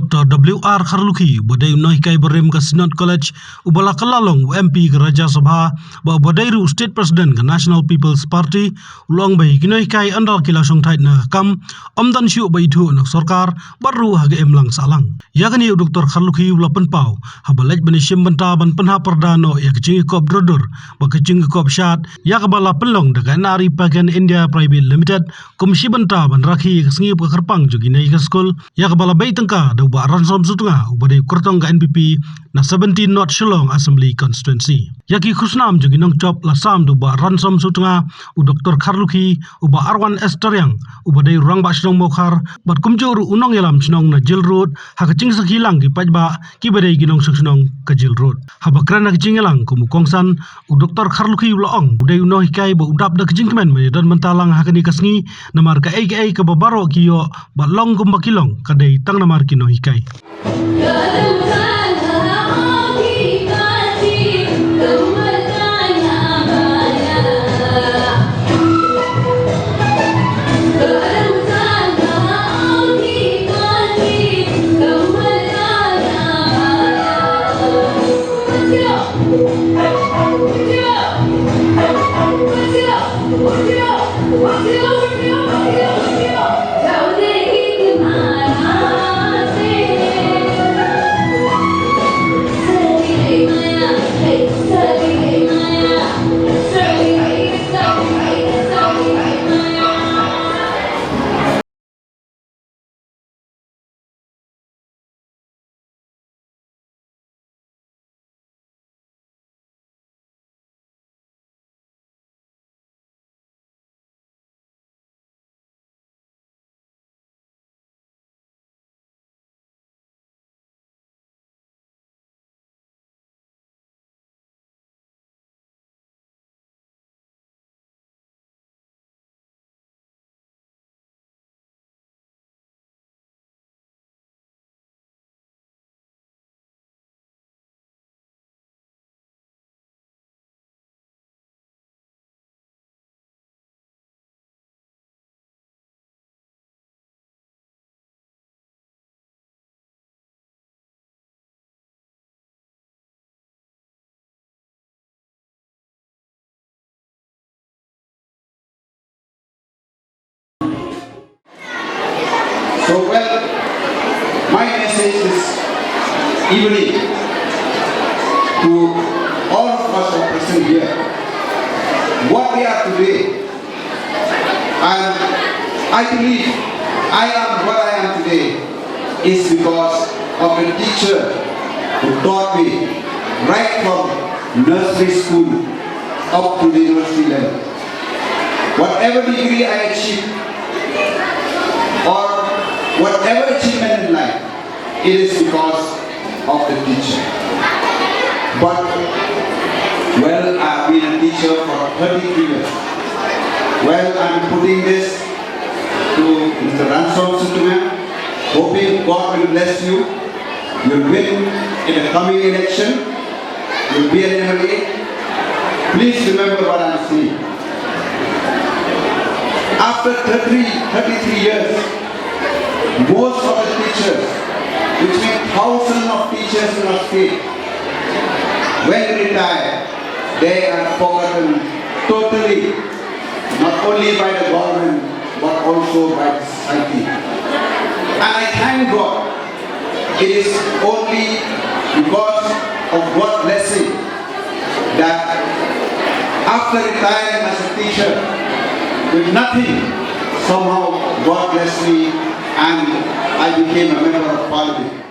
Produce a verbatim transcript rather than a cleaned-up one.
Doctor W R Kharlukhi, uba dei u nonghikai barim ka Synod College, uba la kylla long u M P ka Rajya Sabha, bad uba dei ruh u State President ka National People's Party, u la ong ba ki nonghikai ynda ki la shongthait na ka kam, ym don shuh ba ithuh na ka sorkar, bad ruh ha ka imlang sahlang. Ïa kane u Doctor Kharlukhi u la pynpaw haba leit ban ïashim bynta ban pynhap pyrda noh ïa ka jingïakop dur dur bad ka jingïakop shad, ïa kaba la pynlong da ka N R E Pagan India Private Limited kum shi bynta ban rakhe ïa ka sngi bad ka kyrpang jong kine ki skul, ïa kaba la bei tyngka da u Bah Ransom Sutnga, uba dei u kyrtong ka N P P na seventeen North Shillong Assembly Constituency. Ïa ki khusnam jong ki nongjop la sam da u Bah Ransom Sutnga, u Doctor Kharlukhi, u Bah Arwan S Tariang, uba dei u rangbah shnong Mawkhar, bad kumjuh ruh u nongïalam shnong na Jail Road, ha ka jingsakhi lang ki paidbah kiba dei ki nongshong shnong ka Jail Road. Haba kren ha ka jingïalang kum u kongsan, u Doctor Kharlukhi u la ong, u dei u nonghikai ba u dap da ka jingkmen ban ïadon bynta lang ha kane ka sngi, namar kaei kaei kaba baroh ki ïoh bad long kumba ki long ka dei tang namar ki nonghikai. So, well, my message this evening to all of us who are present here. What we are today, and I believe I am what I am today is because of a teacher who taught me right from nursery school up to the university level. Whatever degree I achieve or whatever achievement in life, it is because of the teacher. But, well, I've been a teacher for thirty-three years. Well, I'm putting this to Mister Ransom Sutnga, hoping God will bless you. You'll win in the coming election. You'll be an M L A. Please remember what I'm saying. After thirty, thirty-three years, most of the teachers, which means thousands of teachers in our state, when they retire, they are forgotten totally, not only by the government, but also by the society. And I thank God, it is only because of God's blessing that after retiring as a teacher with nothing, somehow God blessed me and I became a member of parliament.